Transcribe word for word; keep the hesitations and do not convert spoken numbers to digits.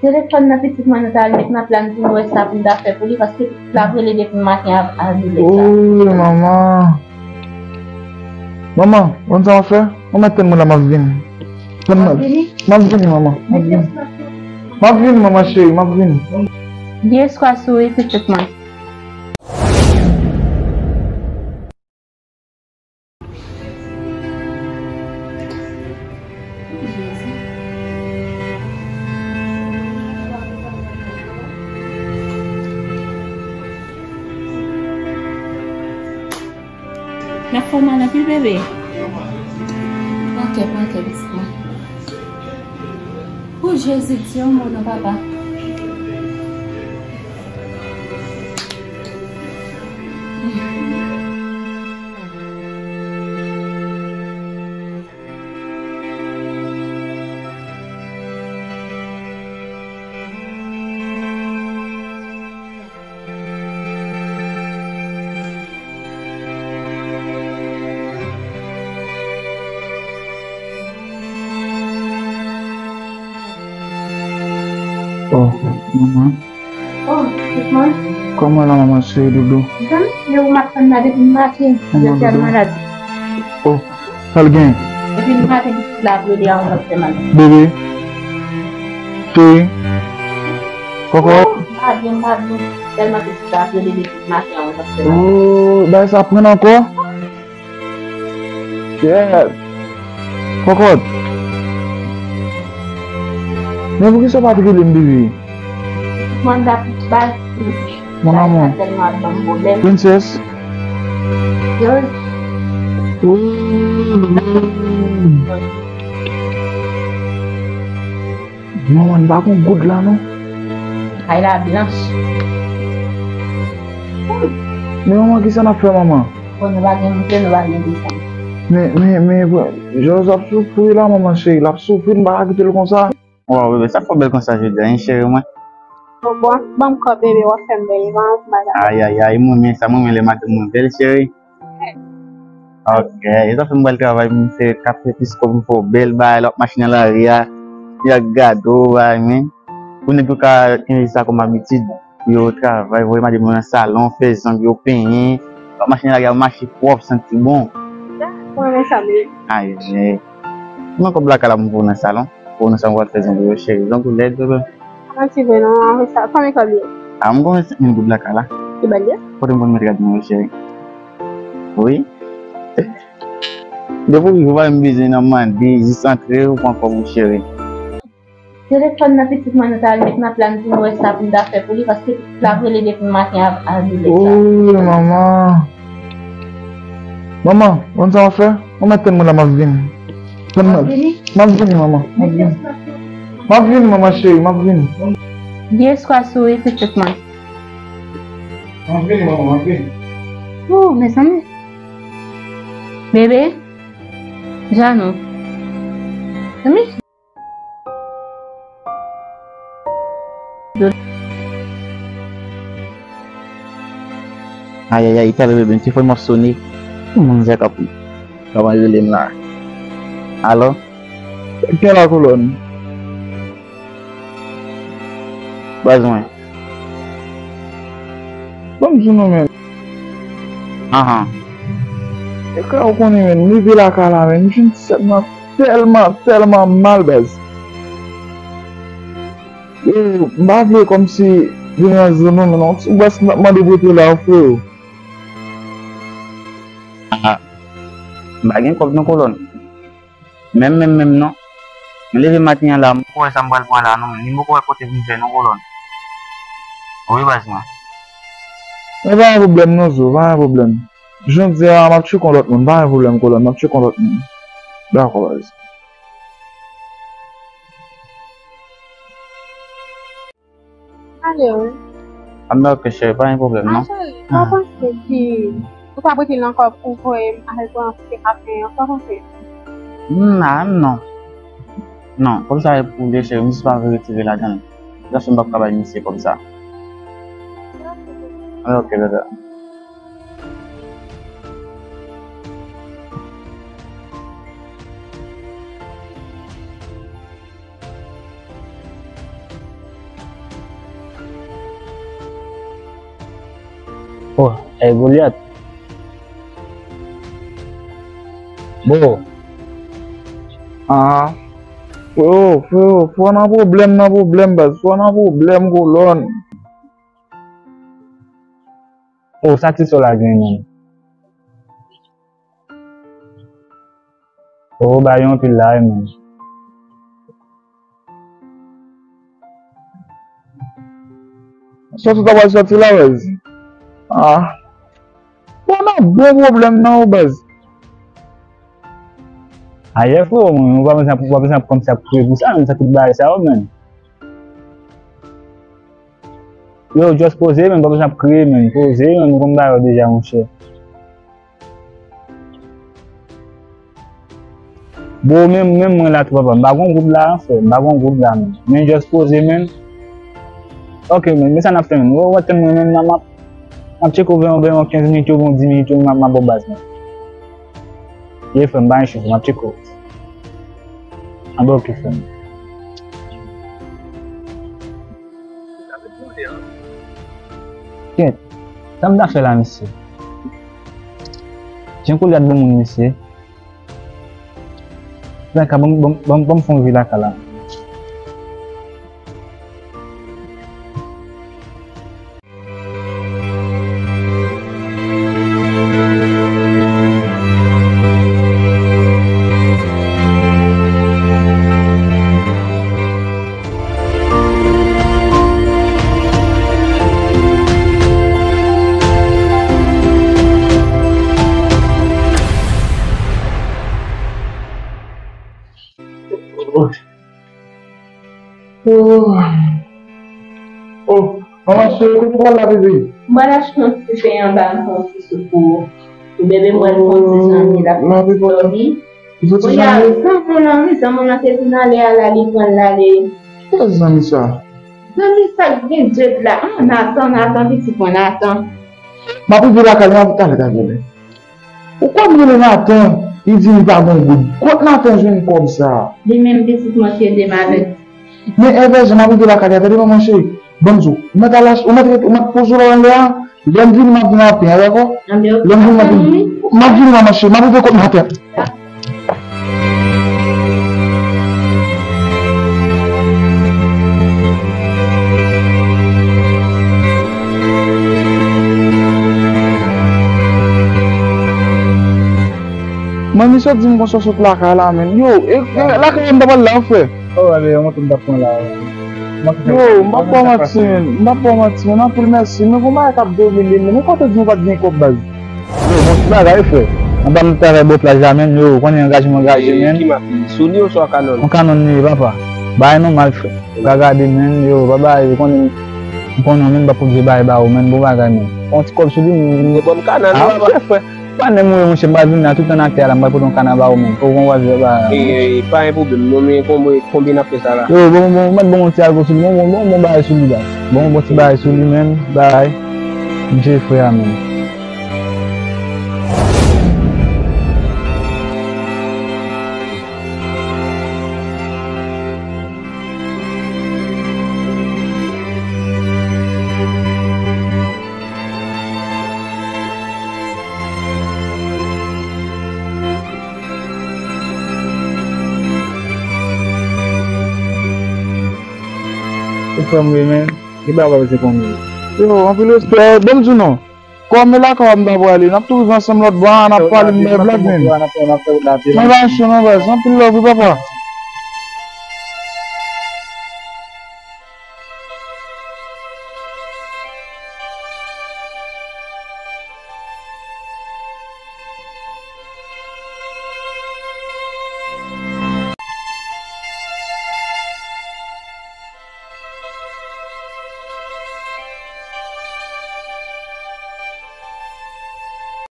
Telefòn nan pitit mwen, nou t al met nan plan pou nou wè sa pou n ta fè pou li, paske pitit la ap rele depi maten ap, ap rele sa. Oh, manman. Manman, konn sa w ap fè? Ou mèt tann mwen la, m ap vini. Tann mwen. W ap vini? M ap vini, manman. M ap vini. M ap vini, manman cheri, m ap vini. Byen swa sou wi, pitit mwen. N ap fè w mal anpil, bebe. Pran kè, pran kè, pitit mwen. O Jezi, di yon mo non, papa. Oh, manman. Oh, pitit mwen. Kòman la, manman cheri doudou? Zanmi, se ou m ap tann la depi maten. Manman doudou. Malad. Oh, sa l gen? Depi maten, pitit la ap rele a yon lòt fè mal. Bebe. Cheri. Kòkò. Oh, m pa byen, m pa byen. Tèlman pitit la ap rele depi maten a yon lòt fè mal. Oh, bagay sa pran ankò? Shit. Kòkòt. Men poukisa w pa t rele m, bebe? Mwen t ap bay. Mon amour. Sa tèlman ap ban m pwoblèm. Princess. Yo. Ooh. Manman, m pa gon goud la non. Kay la blanch. Men manman, kisa n ap fè, manman? Bon, nou pa gen moute, nou pa gen desann. Men, men, men, Jòj ap soufri la, manman cheri, l ap soufri, m pa ka kite l konsa. Waw, bebe, sa fè w bèl konsa jodi a, hein, cheri mwen? Bon, bon, ban m kò, bebe, w ap fè m bèl, ban m bagay. Ay, ay, ay, mwen renmen sa, mwen renmen lè madanm mwen bèl, cheri. Ok, e sa fè m pral travay, m fè kafe pisco, m fè w bèl bagay, l ap mache nan lari a, y ap gade w, bagay, men. Pou nèg yo ka kenbe sa kòm abitid, pou yo travay, voye madanm yo nan salon, fè zong yo, penyen, l ap mache nan lari a, mache pwòp, santi bon. Mwen renmen sa, men. Ay, men. Mwen kòb lakay la, m pou nan salon. Pou nou sa mwen fè zong yo, cheri. Zong ou lèd, bebe. Manti vre non, anvi sa. Konbyen kòb li ye? A, m konn senk mil goud lakay la. Ki bèl ye? Kote m konn mete rad mwen yo, cheri? Wi. Depi w rive, ou pa menm bezwen nan mande, jis antre, ou pran kòb ou, cheri. Telefòn nan pitit mwen, nou t al met nan plan pou nou wè sa pou n ta fè pou li, paske pitit la ap rele depi maten ap, ap rele sa. Oh, manman. Manman, konn sa w ap fè? Ou mèt tann mwen la, m ap vini. Tann mwen. W ap vini? M ap vini, manman. M ap vini. M ap vini, manman cheri, m ap vini. Byen swa sou wi, pitit mwen. M ap vini, manman, m ap vini. Oh, mezanmi. Bebe. Janou. Mezanmi. Ayayay, talè bebe, m te fè m ap sone. Moun sa k ap, k ap rele m la. Alo? Kè la kolòn. Baz mwen. Ban m di nou, men. Ahan. E ka ou konnen, men, m rive lakay la, men, m jwenn sèt mwen tèlman, tèlman mal, baz. E, m pa vle kòmsi vin rann zam nan, men non, ti bòs m ap mande pou te la, freo. Ah, m pa gen kòb non, kolòn. Menm, menm, menm non. M leve maten an la, m poko wè sa m pral pran la non, men m poko wè kote pou m fè non, kolòn. Wi, baz mwen. Men pa gen pwoblèm non, Zo, pa gen pwoblèm. Jodi a, m ap tcheke yon lòt moun, pa gen pwoblèm, kolòn, m ap tcheke yon lòt moun. Dakò, baz. Ale, wi. Anben, ok, cheri, pa gen pwoblèm, non. Ah, cheri, sa w panse si ou ta prete l ankò pou voye m al pran ti kafe an, sa w panse? Hmm, ah, non. Non, kòb sa e pou li, cheri, m jis pa vle retire ladan l. Sa fè m p ap ka bay misye kòb sa. Anben, ok, dada. Oh, hey, Goliath. Bo. Ah. Freo, freo, freo nan pwoblèm, nan pwoblèm, baz. Freo nan pwoblèm, kolòn. Oh, sa ti sò la gen, menm. Oh, ba yo anpil la, wi, menm. Sòti ta pral sòti la, baz. Ah. Bon, nan bon pwoblèm nan, wi, baz. Ayè, freo, mwen, mwen pa bezwen, pa bezwen ap kòmsi ap kriye pou sa, menm sa tout bagay sa yo, menm. Yo, just poze, menm, pa bezwen ap kriye, menm. Poze, menm, nou konn bagay yo deja, monchè. Bro, menm, menm mwen la tou, papa. M pa gon goud la, frè. M pa gon goud la, menm. Men just poze, menm. Ok, menm, men sa n ap fè, menm. Ou, ou tann mwen, menm, m ap, m ap tcheke w, ven, ven, kenz minit yo, ven, dis minit yo, m ap, m ap ba w baz, menm. Ye, frè m, pa gen cho, m ap tcheke w. Anben, ok, frè m. Kèt, sa m ta fè la, mesye? Jan Goliath bon moun, mesye. Laka, ban m, ban m, ban m, ban m fè yon vi laka la. Oh, manman cheri, kote w pral la, bebe? M pral achte yon ti pen anba, m fè yon ti soup pou ou. Pou bebe, m pral fè yon ti zanmi la. Zanmi? Zanmi w lan, wi, zanmi w lan te vin ale a la, li pran l ale. Kiyès zanmi sa? Zanmi sa k gen djèt la. Ah, Nathan, Nathan, pitit mwen, Nathan. M ap rive lakay li, m ap talè, talè. Ou kwè m rele Nathan, li di li pa gen goud. Kot Nathan jwenn kòb sa? Li menm pitit mwen ki ede m avèk. Men Evè, jan m ap rive lakay li a, tande manman cheri, ban m di w, ou mèt al ach-, ou mèt ret, ou mèt poze w la anndan a, lè m vini m ap vin apre, dakò? Lè m vini m ap vini. M ap vini manman cheri, m ap rive kot Nathan. Manmi sot di m konsa w sot lakay la, menm. Yo, e, e, lakay la m ta pral la, frè. Oh, ale, yon moto m t ap pran la. Yo, m p ap ba w manti, menm. M p ap ba w manti, menm. Anpil mèsi. Men gon bagay k ap domine m, menm. Men kote w di m ou pa t gen kòb, baz? Yo, bon ti bagay, frè. Anba m travay bò plaj la, menm. Yo, ou konnen angajman angaje, menm. Ki mak li? Sou li oswa Canon? Yon Canon li ye, papa. Bagay nòmal, frè. Ou ka gade, menm, yo, pa bay, ou konnen, ou konnen, menm, m p ap oblije bay ba ou, menm, bon bagay, menm. Fè yon ti kòb sou li, menm. Yo, ban m Canon, papa. Ah, monchè, frè. Pa nèm ou ye, monchè, m pral vin la, tout tan atè a la, m pral pote yon Canon ba ou, menm. Fò w konn wazè ba. E, e, pa gen pwoblèm, non, men konbyen, konbyen n ap fè sa la? Yo, bon, bon, mèt bon, yon ti alkòl sou li, bon, bon, bon, bon bagay sou li, baz. Bon, bon ti bagay sou li, menm, bay. M cheri frè a, menm. Ou fè m ri, men. Li ba w pa bezwen konn ri. Yo, anpil respè. Bon, m di w non. Kòm e lakay w m ta prale, n ap tou rive ansanm lòt bò a, n ap pale m bay blag, menm. Mwen pa cho non, baz. Anpil love wi, papa.